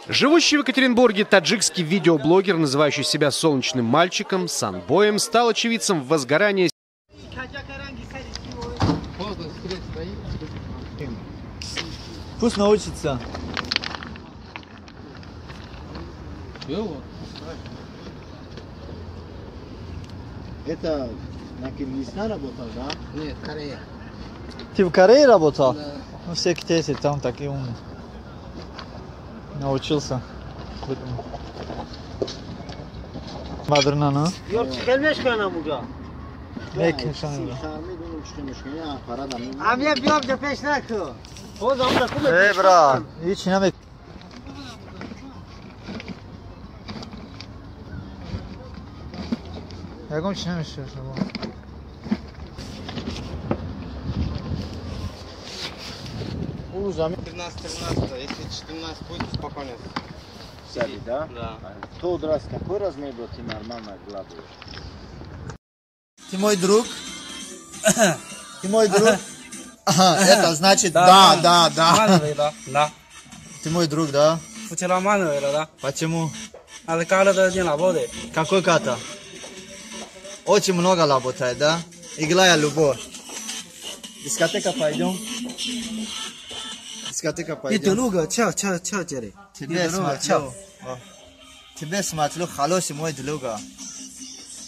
Живущий в Екатеринбурге таджикский видеоблогер, называющий себя солнечным мальчиком, Санбоем, стал очевидцем возгорания. Пусть научится. Это на Киргизстан работал, да? Нет, Корея. Ты в Корее работал? Да. Ну, все китайцы там такие умные. Научился. Мадерна, Эй, брат, ягон чӣ намешавад? 13-13, если 14 будет, спокойно. Сзади, да? Да. Тот раз какой размер был, ты нормально гладишь? Ты мой друг? Ты мой друг? Это значит да, да, да. Да. Ты мой друг, да? Да. Почему? А Какой ката? Очень много работает, да? Играя любовь. Дискотека пойдем? Дискотека пойдем. Тебе смотрю. Тебе смотрю, хороший мой друга.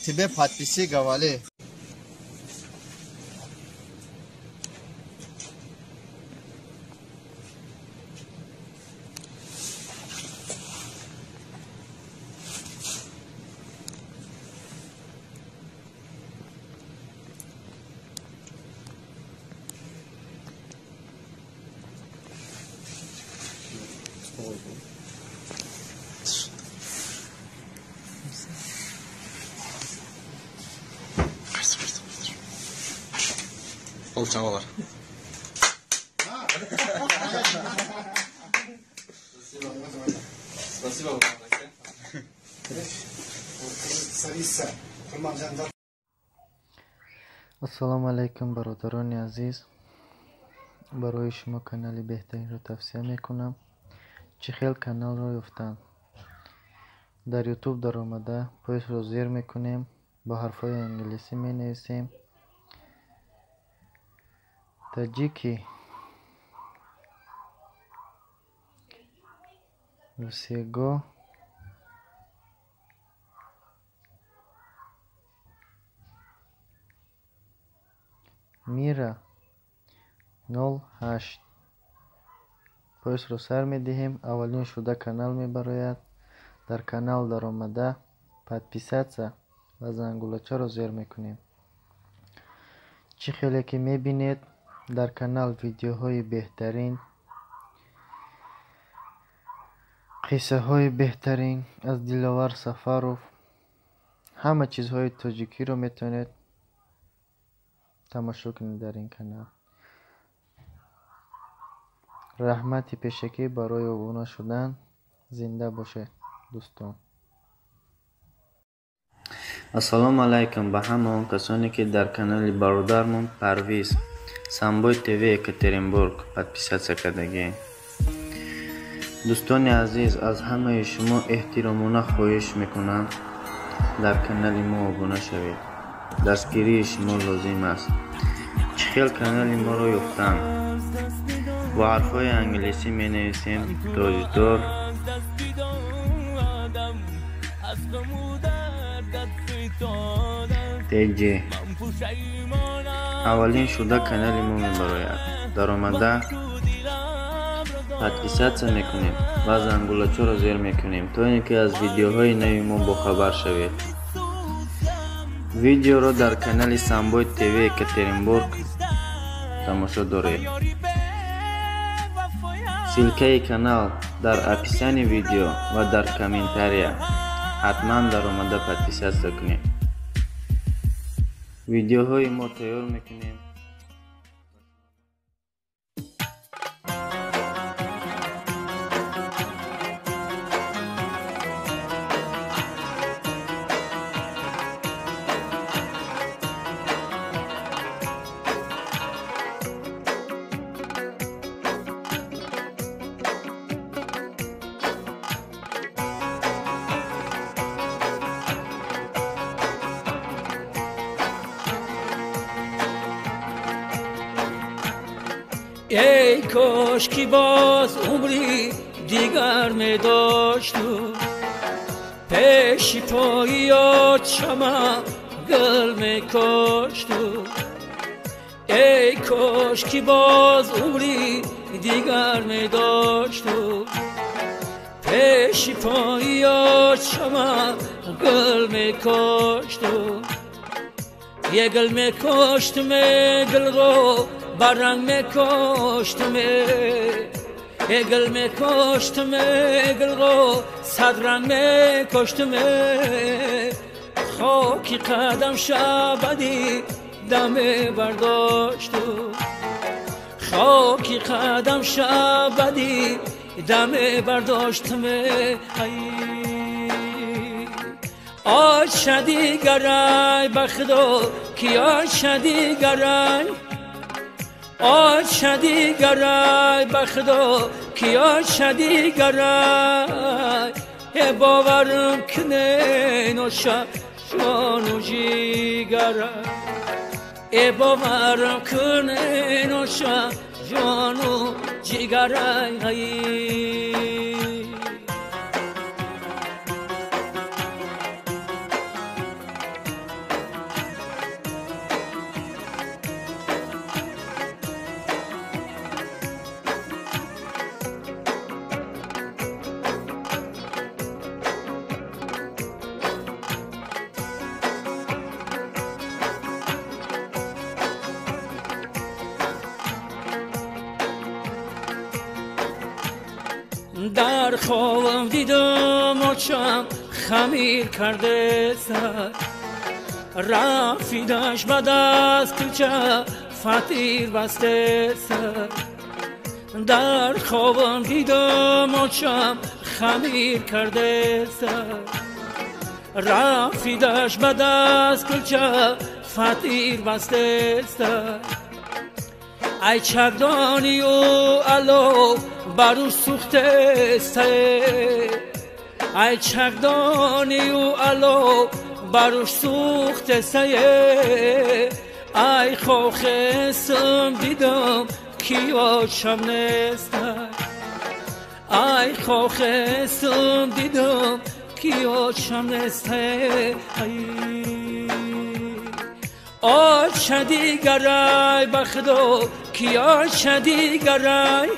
Тебе подписи говори. Полчавалар. Спасибо. Ассалому алайкум, бародарони азиз. Барои шумо канали беҳтаринро тавсия мекунам. Чӣ хел каналро ёфтан? Дар YouTube даромада поисро зер мекунем, бо ҳарфҳои англисӣ менависем Таджики всего мира 08. Поисро сар медиҳем, аввалин шуда канал мебарояд. Дар канал даромада подписаться ва зангулачаро зер мекунем. Чӣ хеле ки мебинед, дар канал видеоҳои беҳтарин, қиссаҳои беҳтарин аз Диловар Сафаров, ҳама чизҳои тоҷикиро метавонед тамошо кунед дар ин канал. Раҳмати пешакӣ барои обуна шудан. Зинда бошед, дӯстон. Ассалому алайкум ба ҳама он касоне, ки дар канали бародармон Парвиз Самбой ТВ Екатеринбург подписаться кардагиед. Дӯстони азиз, аз ҳамаи шумо эҳтиромона хоҳиш мекунам, дар канали мо обуна шавед. Дастгирии шумо лозим аст. Чӣ хел канали моро ёфтан? Бо ҳарфҳои англисӣ менависем Тоҷдор ТЖ. Аввалин шуда канали мо мебарояд. Даромада подписаться мекунем ва зангулачаро зер мекунем, то ин ки аз видеоҳои нави мо бохабар шавед. Видеоро дар канали Самбой ТВ Екатеринбург тамошо доред. Ссылкаи канал дар описании видео ва дар комментария. Ҳатман даромада подписаться кунед. Видеоҳои мо тайёр мекунем. кош ки боз умри дигар медошту, пеши пои очама гул мекошту. Эй кош ки боз умри дигар медошту, пеши пои очама гул мекошту. Е гул мекоштуме, гулро баранг мекоштуме, е гул мекоштуме, гулро садранг мекоштуме. Хоки қадам шабади даме бардошту, хоки қадам шабади даме бардоштуме. Оша дигарай ба худо ки оша дигарай, оша дигарай ба худо ки оша дигарай. Е боварам кне ноша ҷону ҷигарай, е боварам кне ноша ҷону ҷигарай. Дар хобам дидам очам хамир карде сар, рафидаш ба даст кӯча фатир басте сар. Дар хобам дидам очам хамир карде сар, рафидаш ба даст кӯча фатир басте сар. Ай чагдонию ало баруш сӯхтеста, ай чагдонию ало баруш сӯхтеста. Ай хохесам дидам ки очам неста, ай хохесам дидам ки очам неста. Оша дигарай ба худо ки оша дигарай,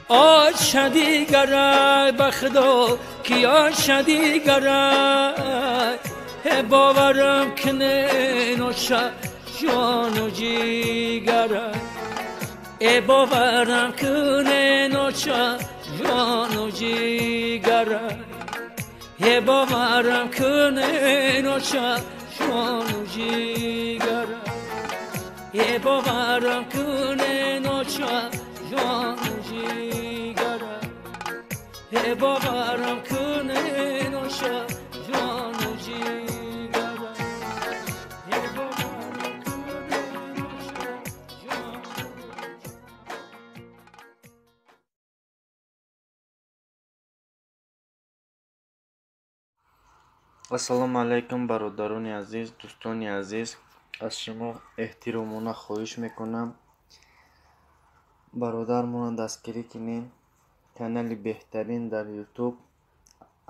оша дигарай ба худо ки оша дигарай. Боварам кне ноша ҷону ҷигарай, э боварам кне ноша ҷону ҷигарай, э боварам кне ноша ҷону ҷигарай, э боварам кне ноша ҷону ҷигарай, э боварам кне ноша ҷону ҷигарай, э боварам кне ноша ҷону. Ассалому алайкум, бародарони азиз, дӯстони азиз. Аз шумо эҳтиромона хоҳиш мекунам, бародармонро дастгирӣ кунед. Канали беҳтарин дар Ютуб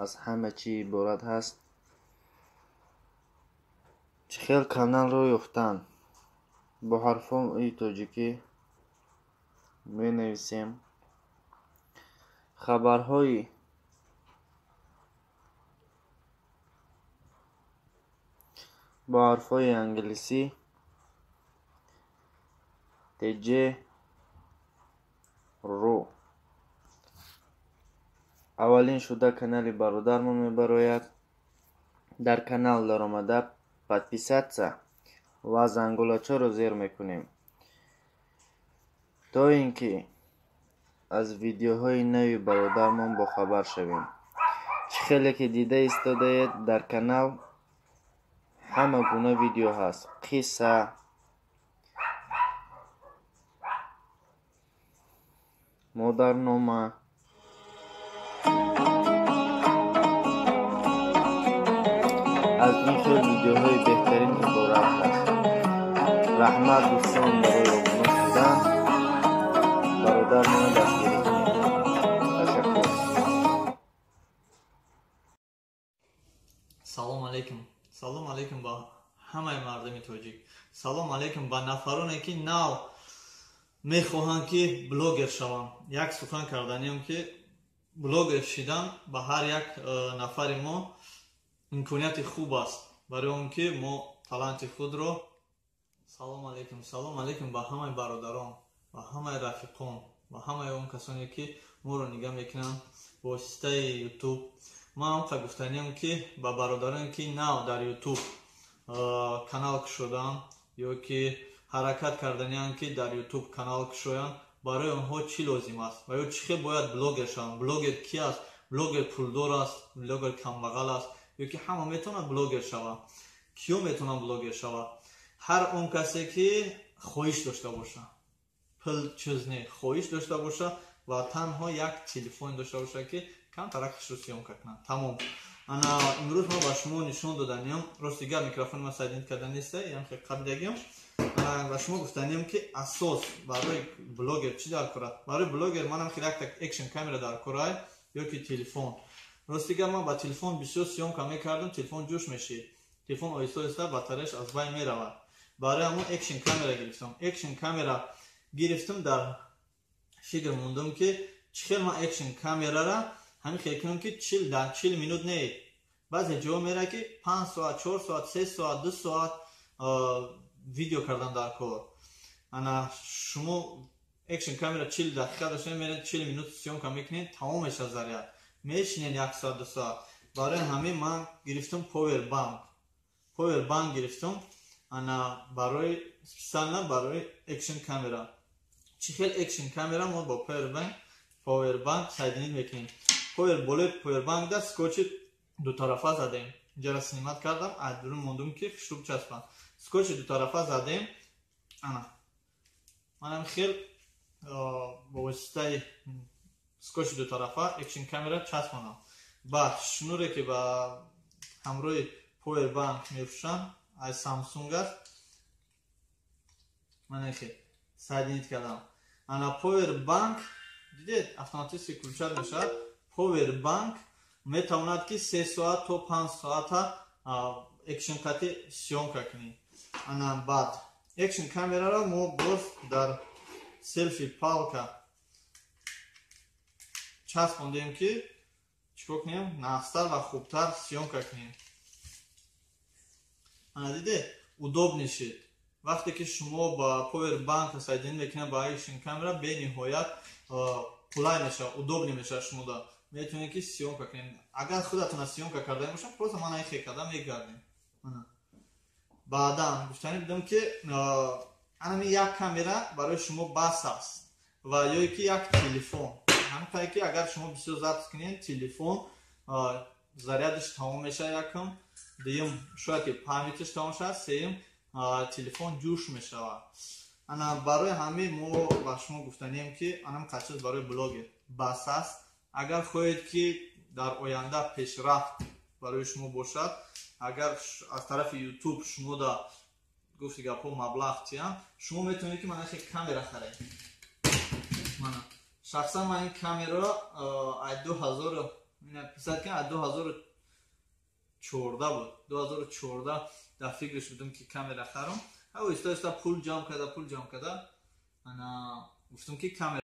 аз ҳама чӣ иборат ҳаст. Чӣ хел каналро ёфтан? Бо ҳарфҳои тоҷикӣ менависем. Хабарҳои бо ҳарфҳои англисӣ tj ru. Аввалин шуда канали бародармон мебарояд. Дар канал даромада подписаться ва зангулачаро зер мекунем, то ин ки аз видеоҳои нави бародармон бохабар шавем. Чӣ хеле ки дида истодаед, дар канал ҳама гуна видео ҳаст: қисса, модарнома, аз ин хел видеоҳои беҳтарин иборат ҳаст. Раҳмат дӯстон барои обуна шудан. Алейкум, салом алейкум ба ҳамаи мардуми тоҷик, салом алейкум ба нафароне, ки нав мехоҳанд, ки блогер шаванд. Як сухан карданиам, ки блогер шидан ба ҳар як нафари мо имконияти хуб аст, барои он ки мо таланти худро. Салом алейкум, салом алейкум ба ҳамаи бародарон, ба ҳамаи рафиқон, ба ҳамаи он касоне, ки моро нигаҳ мекунанд воситаи Ютуб. Ман онқа гуфтаниам, ки ба бародароне, ки нав дар Ютуб канал кушоданд ё ки ҳаракат карданианд, ки дар Ютуб канал кушоянд, барои онҳо чӣ лозим аст ва ё чӣ хел бояд блогер шаванд, блогер ки аст, блогер пулдор аст, блогер камбағал аст ё ки ҳама метавонад блогер шавад? Киё метавонанд блогер шавад? Ҳар он касе, ки хоҳиш дошта бошад, пул чиз не, хоҳиш дошта бошад ва танҳо як телефон дошта бошад, ки камтарак хушрӯ съёмка кунад, тамом. Ана имрӯз ма ба шумо нишон доданиям. Рости гап, микрофони ма соединить карда неста, ям хел қабидагиам. Ба шумо гуфтаниям, ки асос барои блогер чӣ дар кора? Барои блогер манам хел якта экшн камера дар корай ё ки телефон. Рости гап, ман ба телефон бисёр съёмка мекардам, телефон ҷӯш мешид, телефон оҳиста оҳиста батареяш аз байн меравад. Барои ҳамон экшн камера гирифтам. Экшн камера гирифтам, дар фикр мондам, ки чӣ хел ман экшн камерара ҳамин хел кунам, ки 40 минут не, баъзе ҷо мера, ки 5 соат, 4 соат, 3 соат, 2 соат видео кардан дар кор. Ана шумо экшн камера 40 дақиқа дошта меред, 40 минут съёмка мекунед, тамом мешавад заряд, мешинед як соат, 2 соат. Барои ҳамин ман гирифтам повер банк, повер банк гирифтам. Ана барои специально барои экшн камера. Чӣ хел экшн камера мо бо повер банк соединить мекунем? Повер болои повербанкда скотчи дутарафа задем. Инҷара снимать кардам, аз дурун мондум, ки хушрӯб часпам. Скотчи дутарафа задем. Ана манам хел бо воситаи скотчи дутарафа экшн камера часпонам. Баъд шнуре, ки ба ҳамроҳи повербанк мефурӯшанд, аз Самсунг аст, мана хел соединить кардам. Ана повербанк дидед, автоматически включать мешавад. Повербанк метавонад, ки 3 соат то 5 соата экшн қати съёмка кунӣ. Ана баъд экшн камераро мо боз дар селфи палка часпондем, ки чикор кунем, нағзтар ва хубтар съёмка кунем. Ана диде, удобный шид. Вақте ки шумо ба повербанк соединить мекунед ба экшн камера, бениҳоят қулай мешавад, удобный мешавад. Шумо да метавонед, ки съёмка кунед. Агар худатона съёмка карда бошам, просто ман айхе карда мегардем. Баъдан гуфтанӣ будам, ки анами як камера барои шумо бас аст ва ё ки як телефон. Ҳамқае ки агар шумо бисёр запись кунед, телефон зарядаш тамом мешавад якум, дуюм, шояд ки памятиш тамом шавад, сеюм, телефон ҷӯш мешавад. Ана барои ҳамин мо ба шумо гуфтанием, ки анам қачиз барои блогер бас аст. Агар хоҳед, ки дар оянда пешрафт барои шумо бошад, агар аз тарафи Ютуб шумо да гуфти гапҳо маблағ тиям, шумо метавонед, ки мана хе камера харед. Мана шахсан ман ин камераро ай 2000 писад ки ай 2014 буд, 2014 дар фикраш будам, ки камера харам. Оҳиста оҳиста пул ҷамъ карда, пул ҷамъ карда, ана гуфтам, ки камера.